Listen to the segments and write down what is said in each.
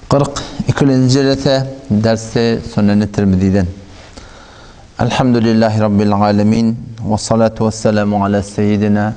42-nji jelese dersi Süneni Tirmiziden. Elhamdülillahi Rabbil alemin ve salatu ve selamu ala seyyidina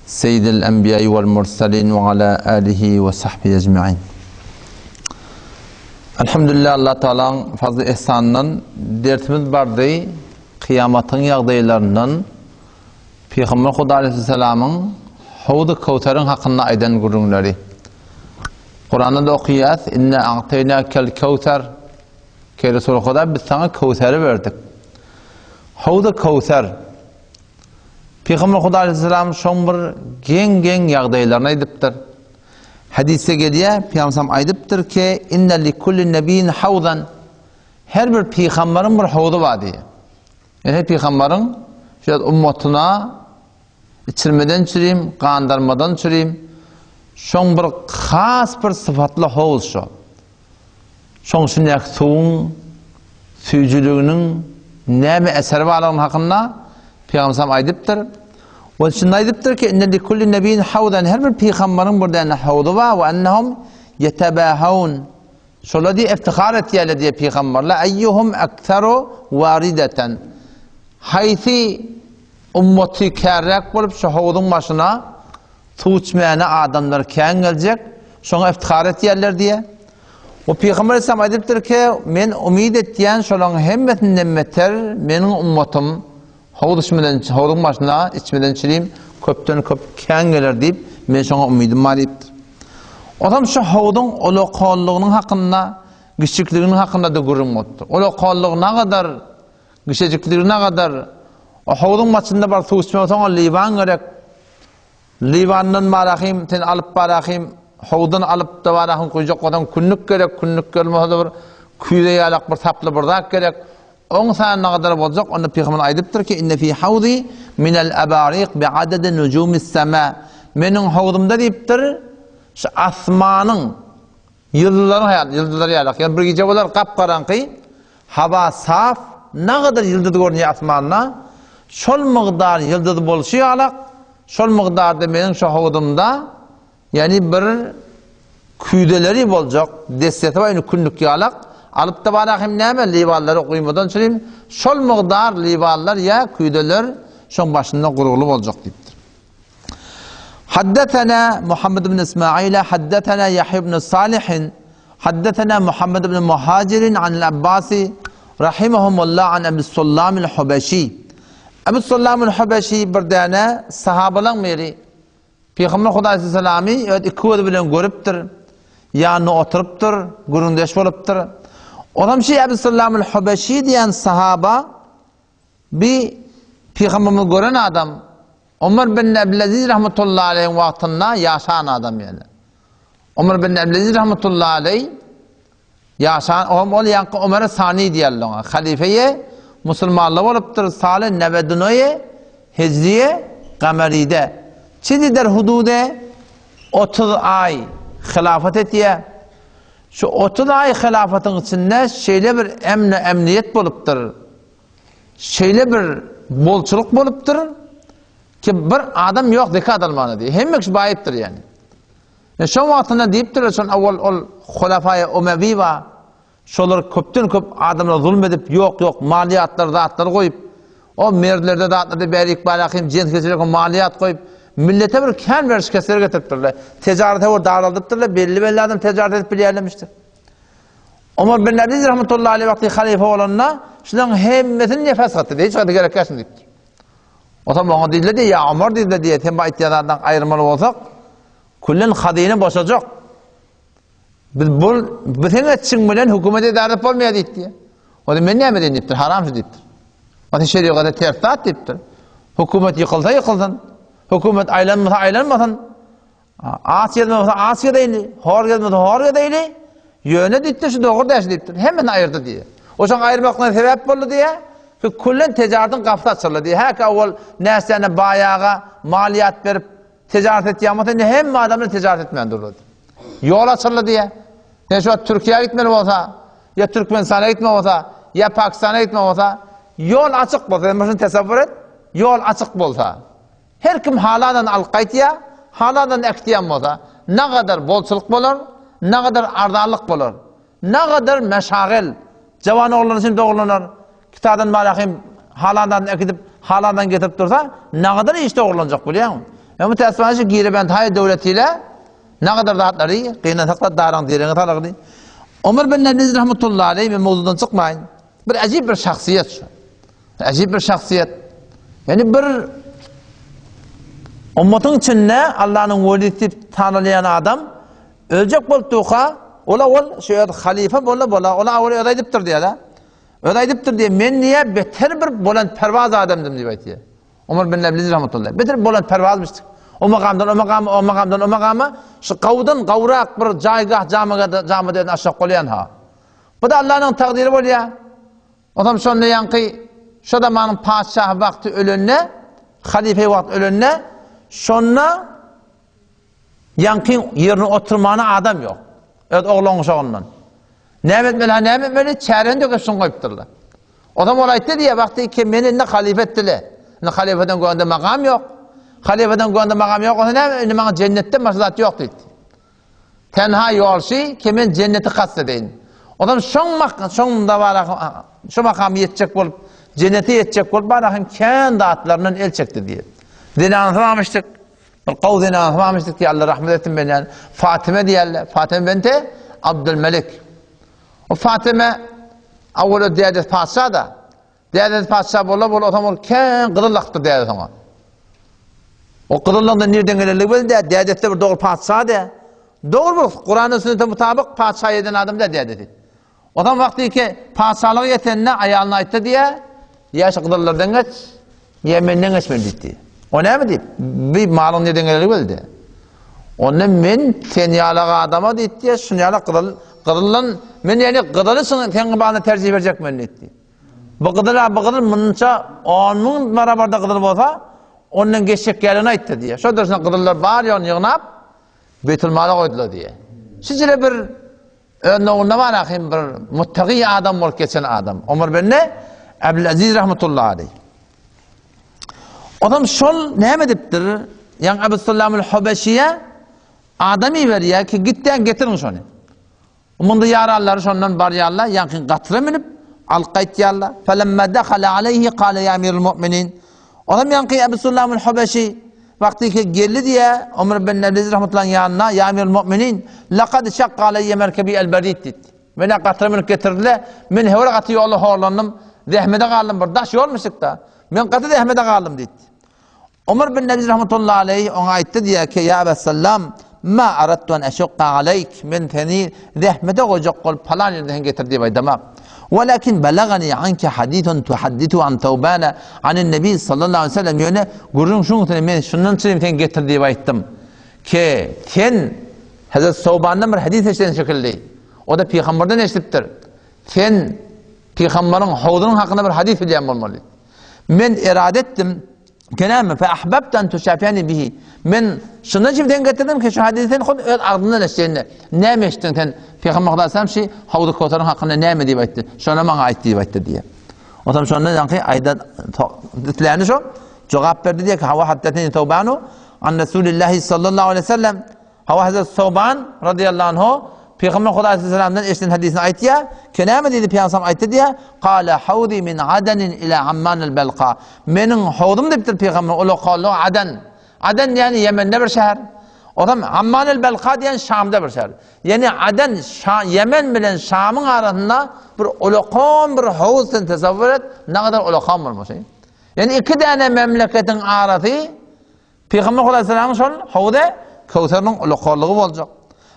seyyidil enbiya'i vel mursalin ve ala alihi ve sahbihi ecma'in. Elhamdülillah Allah Teala'nın fazla ihsanından dersimiz bardy. Kyýamatyň ýagdaýlaryndan Pygamber Huda aleýhissalamyň Howzy Köwseriň hakynda aýdan gürrüňleri. Kuranda-da okaýas, Inna a'taýnakel Köwser. Eý Resul Huda, biz saňa Köwseri berdik. Howzy Köwser. Pygamber Huda aleýhissalam şoň bir geň-geň ýagdaýlaryny aýdypdyr. Hadysda gelýär, Pygamber aýdypdyr ki, Inna li kulli nebiýin hawzan. Her bir pygambaryň bir howzy bar diýýär. Ýani her pygambaryň şu ummatyna içirmeden çürim, gandarmadan çürim, şoň bir has bir sypatly howuz şo. Şoň içindäki suwuň süýjüliginiň näme eseri barlygyny hakynda Pygamber sallam aýdypdyr. We şunda aýdypdyr ki, inne li kulli nebiýin hawzan, her bir pygambaryň bir däne howzy bar, we ennehum ýetebâhaun. Şolar diýip iftihar etýärler diýip pygamberler, Eýýuhum ekseru warideten. Haýsy ummaty kärräk bolup şu howzuň başyna suw içmäne adamlar kän geljek, şoňa iftihar etýärler diýe. We pygamber aleyhisselam aýdypdyr ki, men umyt etýän şolaryň hemmesinden beter meniň ummatym howuz içmeden, howzuň başyna içmeden çirim köpden köp kän geler diýip, men şoňa umydym bar diýipdir. Otam şu howzuň ulakanlygynyň hakynda, kiçjikliginiň hakynda-da gürrüň bolupdyr. Ulakanlygy nagadar, kiçejikligi nagadar. O howzuň başynda bar suw içmek bolsaň, ol liwan gerek. Liwandan barahym, sen alyp barahym, howuzdan alyp-da barahym guýjak bolsaň, kündük gerek, kündük bolmasa-da bir küýze ýalak bir saply bir zat gerek. Oň sany nagadar boljak, onda pygamber aýdypdyr ki, Inne fi hawzi minel abarik bi adedi nujumis sema. Meniň howzumda diýipdir, şu asmanyň ýyldyzlaryň haýal, ýyldyzlar ýalak. Ýagny bir gije bolar gap-garaňky, hawa saf, nagadar ýyldyz görünýär asmanda. Şol mygdar ýyldyz bolşy ýalak, şol mygdarda meniň şu howzumda Ýagny bir küýzeleri boljak, dessesi bar, indi kündük ýalak, alyp-da barak hem näme, liwanlary guýmadan çürim, şol mygdar liwanlar ýa küýzeler şoň başynda gurugly boljak diýipdir. Haddesena Muhammed ibn Ismail, haddesena Ýahýa ibn Salih, haddesena Muhammed ibn Muhajir anil Abbasi rahimahumullah an Abi Sullam al-Hubeşi. Abi Sullam al-Hubeşi bir däne sahabalaň biri. Pygamber Hudaý aleyhissalamy öz iki gözi bilen görüpdir. Ýanynda oturypdyr, gürrüňdeş bolupdyr. Onam şi Ebu Sallamul Hubeşi diýen sahaba bi Pygamberimizi gören adam Omar bin Abdülaziz rahmetullahi aleyhiň wagtynda ýaşan adam ýaly. Omar bin Abdülaziz rahmetullahi aleyh Ýaşan ohm ol ýaňky Omary Sani diýerler oňa. Halifeýe musulmanlar bolupdyr saly newedunoýe hijriýe gameride. Çizi der hudude 30 aý hylafat etýär. Şu 30 aý hylafatyň içinde şeýle bir emn emniýet bolupdyr. Şeýle bir bolçulyk bolupdyr ki bir adam ýok zekat almana diýip. Hemme kişi baýypdyr ýani. E şo wagtynda diýipdirler şol owal ol Hulafaýy Umewi bar. Şolar köpden köp adamlara zulm edip ýok ýok maliýatlar zatlar goýup o merlerde zatlarda bärik barahym jens geçirek maliýat goýup millete bir kän bir şikesler getiripdirler. Tejarete bir daraldypdyrlar. Belli belli adam tejaret edip bilýärlemişdir. Omar bin Aziz rahmetullahi aleyh wagty halife bolanda şularyň hemmesini nefes gatdy. Hiç zat gerek ýaşyn diýipdir. Otam oňa diýdiler diýe, ýa Omar diýdiler diýe, sen bu aýtýan zatdan aýyrmaly bolsak, küllen hazyna boşajak. Biz bu bu seň etşiň bilen hökümet edara edip bolmaýar diýdi diýe. O da men näme edeýin diýipdir, haram şu diýipdir. O da şeriagata ters zat diýipdir. Hökümet ýykylsa ýykylsyn, hökümet aýlanmasa aýlanmasyn. Aç gezme bolsa aç gezeýli, hor gezme bolsa hor gezeýli. Ýöne diýipdir, şu dogry däş diýipdir. Hemmesini aýyrdy diýýär. Oşaň aýyrmaklygyna sebäp boldy diýýär. Şu küllen tejardyň gapysy açyldy diýýär. Häki owal näçe baýaga maliýat berip tejaret etýän bolsa, indi hemme adamlar tejaret etmän durdy. Ýol açyldy diýýär. Sen şu wagt Türkiýä gitmeli bolsa, ýa Türkmenistana gitmeli bolsa, ýa Pakistana gitmeli bolsa, ýol açyk bolsa, sen şuny tesewwür et, ýol açyk bolsa. Her kim haladan alyp gaýtýar, haladan äkitýän bolsa, nagadar bolçulyk bolar, nagadar arzanlyk bolar. Nagadar meşagel. Jawan oglanlar üçin dogurlanar. Kitadan barahym halandan äkidip, halandan getirip dursa, nagadar iş dogurlanjak bilýäňmi? Ýa mütäessifane şu girebent haý döwletiyle nagadar zatlary gynansak-da daraň direňe salagly. Omar bin Abdülaziz rahmetullahi aleyh men mowzudan çykmaýyn. Bir ajib bir şahsyýet şu. Ajib bir şahsyýet. Ýani bir ummatyň içinde Allanyň welisi diýip tanalýan adam öljek bolup durka, ol owal şu öz halyfa bola bola, ol awal öz aýdypdyr diýýär. Öz aýdypdyr diýýär, men diýýär beter bir bolan perwaz adamdym diýip aýtýar. Omar bin Abdülaziz rahmetullahi. Beter bolan perwazmyş. O makamdan o makama, o makamdan o makama şu gawdan gawrak bir jaýgah jamaga jamadan aşak bolýan ha. Bu da Allanyň takdyry bolýar. Onam şonda ýaňky şo zamanyň patyşahy wagty ölende, halypa wagt ölende, şonda ýaňky ýerine oturmana adam ýok. Öz oglan uşagyndan. Näme etmeli, ha näme etmeli? Çäreni döküp şuny goýupdyrlar. Onam ol aýtdy diýýär, wagty ki meni indi halypa etdiler. Indi halypadan göwnde magam ýok. Halypadan göwnde magam ýok bolsa näme? Indi maňa jennetden başga zat ýok diýdi. Tenha ýolşy ki men jenneti kast edeýin. Onam şoň mak şoň da bara şu makama ýetjek bolup, jennete ýetjek bolup bara hem kän zatlaryndan el çekdi diýip. Zenanasy barmyşdyk. Bir gowy zenanasy barmyşdyk diýip Allah rahmet etsin menden. Fatyma diýerler. Fatyma binte Abdülmelik. O Fatyma awwal dädesi patyşa da. Dädesi patyşa bola bola otam ol kän gyzyl akdy dädesi oňa. O gyzyllaryň da nirden gelenligi belli däl. Dädesi de bir dogry patyşa dä. Dogry bir Kurana sünnete mutabyk patyşa eden adam dä dädesi. Otam wagty ki patyşalyga ýetende aýalyna aýtdy diýä, ýa şu gyzyllardan geç, ýa menden geçmeli diýdi. O näme diýip? Bir malyň nirden gelenligi belli däl. Onda men sen ýalak adama diýdi, şun ýalak gyzyl, gyzyldan men ýani gyzyly sen gybagyna terjih berjek men diýdi. Bu gyzyl bu gyzyl munça 10 müň barabarda gyzyl bolsa, ondan geçjek ýerini aýtdy diýýär. Şo durşuna gyzyllar bar ýony ýygnap, Beýtülmala goýdular diýýär. Şijire bir öz nowunda bar ahim bir muttagi adam bolup geçen adam. Omar bin Abdülaziz rahmetullahi aleyh. Odam şol näme edipdir? Ýa Abu Sallamul Hubeşiýe adam iberýär ki gitden getiriň şony. Munda ýaranlary şondan barýarlar, ýaňky gatyra münüp, alyp gaýtýarlar. Felemma dehala aleýhi kale ýa emirul mu'minin. Olam ýaňky Ebu Sullamul Hubeşi wagty ki geldi diýe, Omar bin Abdülaziz rahmetullahyň ýanyna, ýa emirul mu'minin, laqad şakka aleýye merkebi el berid diýdi. Meni gatyra münüp getirdiler. Men höwre gaty ýolda horlandym, zähmede galdym, bir daş ýolmuşyk-da. Men gaty zähmede galdym diýdi. Omar bin Abdülaziz rahmetullahi aleýh oňa aýtdy diýýär ki, Ýa Aba Sallam, ma aradtu an eşukka aleýk, men seni zähmete goýjak bolup palan ýerden sen getir diýip aýdamak. Walakin balagani anke hadithun tuhaddithu an Tawbana anin Nebi sallallahu aleyhi ve sellem ýöne gürrüň şuň üstüne men şundan üçin sen getir diýip aýtdym. Ki sen Hazret Sawbandan bir hadis eşiden şekilli. O da pygamberden eşidipdir. Sen pygamberiň howzunyň hakynda bir hadis bilýän bolmaly. Men erade etdim, Kenäme fe ahbabtu an tuşafiyani bihi. Men şundan üçin sen getirdim ki şu hadisi sen hut öz agzyndan eşitjegini. Näme eşitdiň sen? Pygamber Hudaý şu Hawzy Kowsaryň hakynda näme diýip aýtdy? Şony maňa aýt diýip aýtdy diýe. Otam şonda ýaňky aýdan isläni şo jogap berdi diýe ki hawa haddateni Tawbanu an Rasulillahi sallallahu aleyhi ve sellem Hawa Hazreti Sowban radıyallahu anhu Pygamber Hudaý aleyhisselamdan eşiden hadisini aýtýar. Ki näme diýdi Pygamber aýtdy diýär. Kale hawdi min Adenin ila Ammanil Belka. Meniň howdum diýipdir Pygamber ulakally Aden. Aden ýani Ýemende bir şäher. Otam Ammanil Belka diýen Şamda bir şäher. Ýani Aden Şa, Ýemen bilen Şamyň arasynda bir ulakan bir howuz sen tasawwur et, nägadar ulakan bolmaşy. Ýani iki däne memleketiň arasy Pygamber Hudaýsalamyň şol howze Köwseriniň ulakanlygy boljak.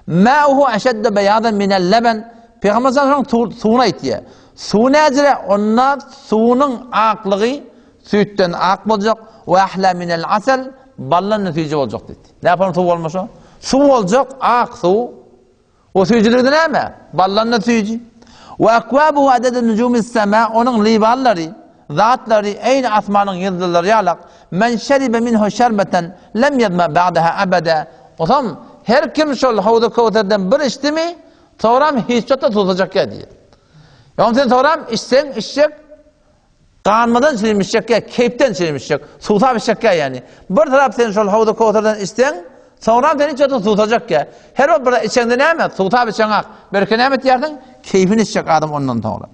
Ma'uhu eşedde beýadan minel leben. Pygamber sallallahu aleyhi suwuny aýtýar. Suw näjire? Onda suwunyň aklygy süýtden ak boljak we ahla minel asal baldan süýji boljak diýdi. Näme suw bolmaşa? Suw boljak, ak suw. O süýjüligi näme? Baldan-da süýji. We akwabuhu adadu nujumis sema, onuň liwanlary, zatlary eýni asmanyň ýyldyzlary ýalak. Men şeribe minhu şerbeten lem ýazma ba'daha abada. Otam her kim şol howzy Köwserden bir içdimi, soňram hiç wagtda susajak ýa diýýär. Ýogsam sen soňram içseň, içjek, Ganmadan çilim içjekkä, keýpden çilim içjek, suwsap içjekkä ýagny. Bir tarap sen şol howzy Köwserden içseň, Soňram sen hiç wagtda suwsajak ýa. Her bir bir içeňde näme? Suwsap içeňak. Belki näme etýärsiň? Keýfini içjek adam ondan soňra.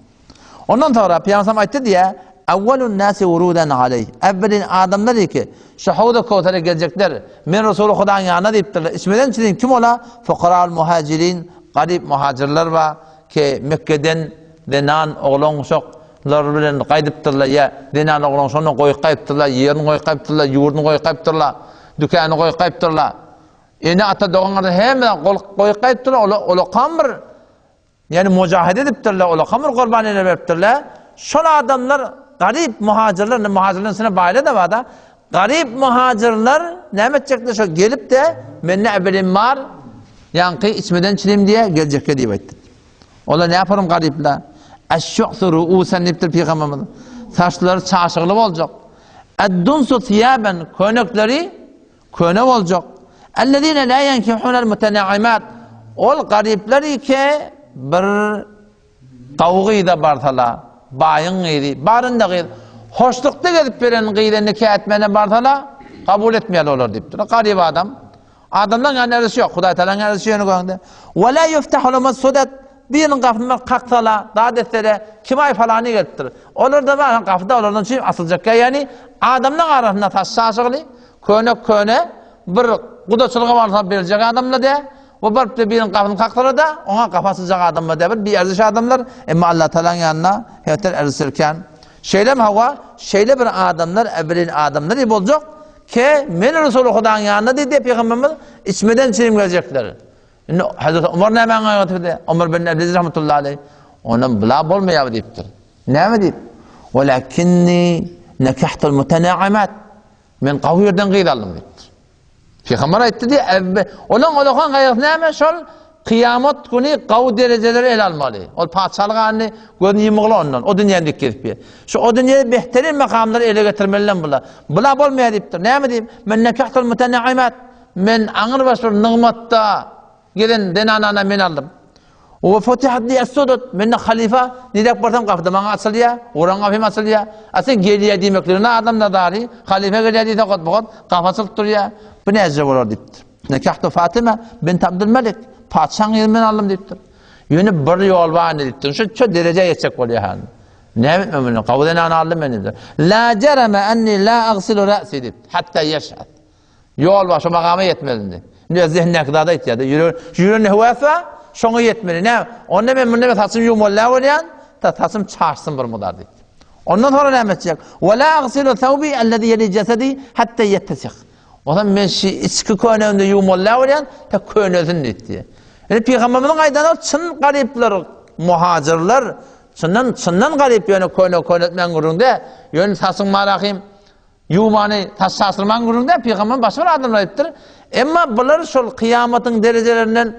Ondan soňra Pygamberimiz aýtdy diýä, Awwalun nasi wurudan aleý. Awwalin adamlar ki, şu howza Kowsara geljekler. Men Resuly Hudaň ýanyna diýipdirler. Içmeden çirin kim ola? Fukaral muhajirin, garyp muhajirler bar ki Mekgeden zenan, oglan, uşak lar bilen gaýdypdyrlar ýa zenan oglan şonda goýup gaýypdyrlar, ýerini goýup gaýypdyrlar, ýurduny goýup gaýypdyrlar, dükany goýup gaýypdyrlar. Ene ata dogan gardaş hemme goýup gaýypdyrlar. Ola olakam bir Ýagny mujahede edipdirler, olar hamyr gurban edip beripdirler. Şol adamlar garyp muhajirler, indi muhajirleriň içinde baýlar-da bar-da. Garyp muhajirler näme etjekler şol gelip-de mende ebelim bar, ýaňky içmeden çilim diýe geljekge diýip aýtdy. Olar näparum garyplar? Eş-şu'su ru'usen diýipdir pygamberimiz. Saçlary çaşygly boljak. Ed-dunsu siýaben könekleri Köne boljak. Ellezine la yenkihunel mutenaimat. Ol garyplar ike bir gawy gyza barsala, baýyň gyzy, barynda gyz, hoşlukda gezip beren gyza nika etmene barsala, kabul etmeýär olar diýipdir. Garyp adam. Adamlaryň ýanynda erzişi ýok. Hudaý Tagalaň erzişi ýöne göňde. Ve la yuftahu lehum sudat. Biriniň gapyny bir kaksala, zat etsele, kim aý falany gelipdir. Olar-da bar, gapyda olardan üçin asyljak ýa, ýagny adamlaryň arasynda saç çaşygly, Köne köne bir gudaçylyga barsa berjek adamlar dä, we baryp da biriniň gapyny kaksalar da, oňa gapy açyljak adamlar dä, bir bierziş adamlar, emma Allah Tagalaň ýanynda herter erzişerken. Şeýlem hawa, şeýle bir adamlar, ebelin adamlar diýip boljak, ke men Resuly Hudaň ýanynda diýdi pygamberimiz, içmeden çirim geljekler. Indi Hazreti Umar nämäň aýatydy? Umar bin Abdülaziz rahmetullahi aleyh. Ondan bula bolmaýar diýipdir. Näme diýip? Walakinni nekahtul mutanaimat. Men gawy ýerden gyz aldym diýipdir. Pygamber aýtdy diýip, ebbe, olaň olakan gaýgysy näme? Şol kyýamat güni gawy derejeleri ele almaly. Ol patyşalyk anyny gözüni ýumugly ondan. O dünýäni dik gezip ýör. Şu o dünýede behterin makamlary ele getirmeliler bular. Bula bolmaýar diýipdir. Näme diýip? Men nekahtul mutanaimat. Men aňrybaş bir nygmatda Gelen zenanana men aldym. Wa futihat li as-sudud. Mende halyfa, nirek barsam gapyda maňa açylýar, guran gapym açylýar. A sen gelýär diýmekligine adam nazary, halyfa gelýär diýse got bu got, gapy açylyp durýar. Bu näce bolar diýipdir. Nikahtu Fatima bint Abdul Malik. Patyşaň gyzyny men aldym diýipdir. Ýöne bir ýol bar indi diýipdir. Şu şu derejä ýetjek bolýar hany. Näme etmem bilen, gawy zenany aldym men diýipdir. La jarama anni la agsilu ra'si diýipdir. Hatta ýeşhat. Ýol bar, şo magama ýetmeli indi. Indi öz zehnindäki zady aýtýar-da. Ýüregi, şu ýüreginde höwes bar, şoňa ýetmeli. Näme? Onda men munda men saçym ýuwmaly däl bolýan, ta saçym çaşsyn bir mudar diýip. Ondan soňra näme etjek? Wa la agsilu thawbi allazi yali jasadi hatta yettasih. Ondan men şu içki köýnegimde ýuwmaly däl bolýan, ta könelsin diýdi. Indi pygamberimiziň aýdany ol çyn garyplar, muhajirler, çyndan çyndan garyp ýöne köýnek köneltmän gürrüňde, ýöne saçyň marahym Ýumany taş çaşyrmaň gürrüň däl, pygamber başga bir adamlar aýdypdyr. Emma bular şol kyýamatyň derejelerinden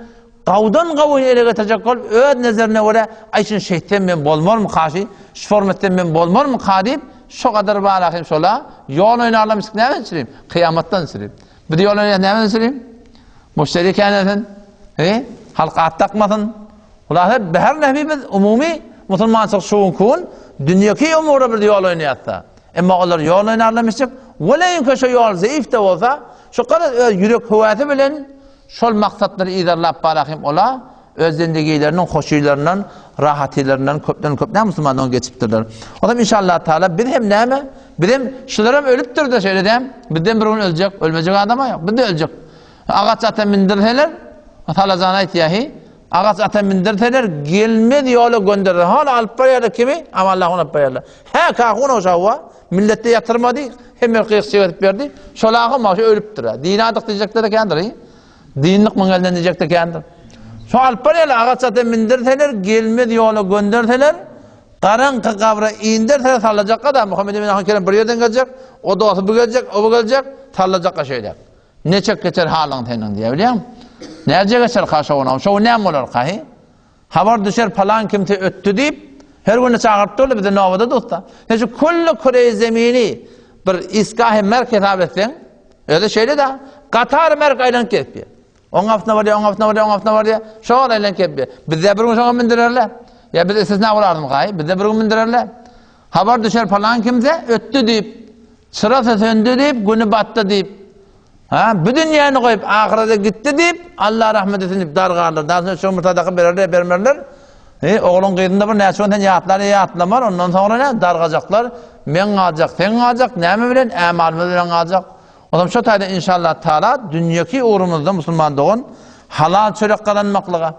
gawdan gawy ele getirjek bolup, öz nezerine görä, aý şuny şeýtsem men bolmarmyka, şi şu forma etsem men bolmarmyka diýip, şo gadar bar ahim şola ýol oýnarlar mislik näme üçin? Kyýamatdan üçin. Biz ýol oýnaýas näme üçin? Müşderi känelsin. He? Halk at dakmasyn. Hulasa her näme biz umumy musulmançylyk şu günki gün dünýeki umura bir ýol oýnaýasda. Emma olar ýol oýnarlamışjyk, weleýinki şo ýol zeýif-de bolsa, şu garaz öz ýürek höwäsi bilen şol maksatlary yzarlap barahym ola öz zendegileriniň hoşylaryndan, rahatylaryndan köpden köp näme musulmandan geçipdirler. Onam inşallah taala biz hem näme? Biz hem şularam ölüpdir-de şeýle däm. Bizden bir gün öljek, ölmejek adama ýok. Biz de öljek. Agaç ata mindirseler, Salajan aýtýar, hi, Agaç ata mindirseler, gelmez ýola gönderler. Hala alyp barýarlar kimi? Aman Allah'un alyp barýarlar. Hä, kahun o şawa. Millette ýatyrmady, hemme gyýyk çekip berdi. Şol ahym şu ölüpdir. Dini adyk diýjekler ekendir. Dinlik muň elinden diýjekler ekendir. Şo alyp barýarlar, agaç ata mindirseler, gelmez ýola gönderseler, garaňky gabra inderseler sallajakka da Muhammed ibn Ahun Kerem bir ýerden geljek, o dosty bu geljek, o bu geljek, sallajakka şeýle. Neçek geçer halyň seniň diýe bilýäňmi? Näce geçer ka şoňa? Şo näme bolar ka he? Habar düşer palan kimse ötdi diýip, her güni çagyryp durly bize nobada dursa. Sen şu külli küreý zemini bir iskahy merk hesap etseň, özi şeýle de gatar merk aýlanyp gelip ýör. Oň gapysyna barýar, oň gapysyna barýar, oň gapysyna barýar. Şol aýlanyp gelip ýör. Bizde bir gün şoňa mindirerler. Ýa biz istisna bolardymy gaý? Bizde bir gün mindirerler. Habar düşer palan kimse ötdi diýip, çyrasy söndi diýip, güni batdy diýip. Ha, bu dünýäni goýup ahyrete gitdi diýip, Allah rahmet etsin diýip dargarlar. Daha soň şo bir sadaka bererler, bermerler. E, ogluň gyzyny bir näçe gün sen ýatlar, ýatlamar, ondan soňra ne dargajaklar, men galjak, sen galjak, näme bilen, ämalymyz bilen galjak. Ondan şo taýda inşallah taala dünýeki ugrumyzda musulman dogan halal çörek gazanmaklyga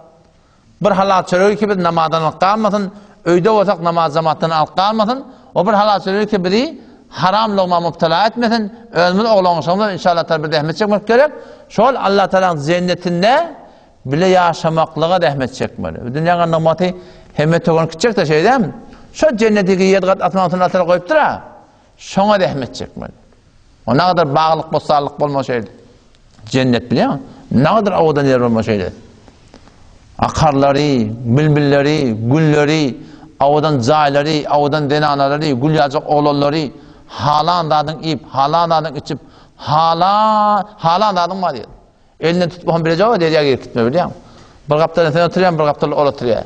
Bir halal çöregi ki biz namazdan alyp galmasyn, öýde bolsak namaz jamatdan alyp galmasyn, o bir halal çöregi ki bizi haram logma mubtala etmesin, özümiz oglanşygymyz inşallah taala bir zähmet çekmek gerek. Şol Allah Taalanyň jennetinde bile ýaşamaklyga zähmet çekmeli. Bu dünýäniň nygmaty hemme töwen kiçjek-de şeýdämi? Şo jenneti ki ýedi gat asman üstüne Allah Taala goýupdyr-a. Şoňa zähmet çekmeli. O nagadar baglyk bossanlyk bolma şeýle. Jennet bilýäňmi? Nagadar owadan ýer bolma şeýle. Akarlary, bilbilleri, gülleri, owadan jaýlary, owadan zenanalary, gül ýaljak oglanlary, halan zadyň iýip, halan zadyň içip, halan, halan zadyň bar diýýär. Elinden tutup oňa bilejek o derýa girip gitme bilýäňmi? Bir gapdalda sen oturýaň, bir gapdalda ol oturýar.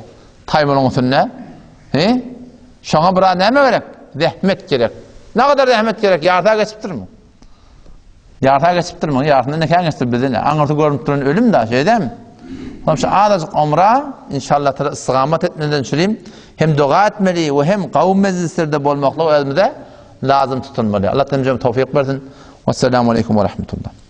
Taýmylyň üstünde. He? Şoňa biraz näme gerek? Zähmet gerek. Ne kadar zähmet gerek? Ýarsa geçipdirmi? Ýarsa geçipdirmi? Ýarsyndan ne kän geçipdir bizde ne? Aňyrsy görünip duran ölüm da, şeýdemi? Onuň şu azajyk omra inşallah taala istigamat etmeden çürim hem doga etmeli we hem gawum mejlislerde bolmaklyk özümize lazym tutunmaly. Allah temjem towfik bersin. Wesselamu aleýkum we rahmetullah.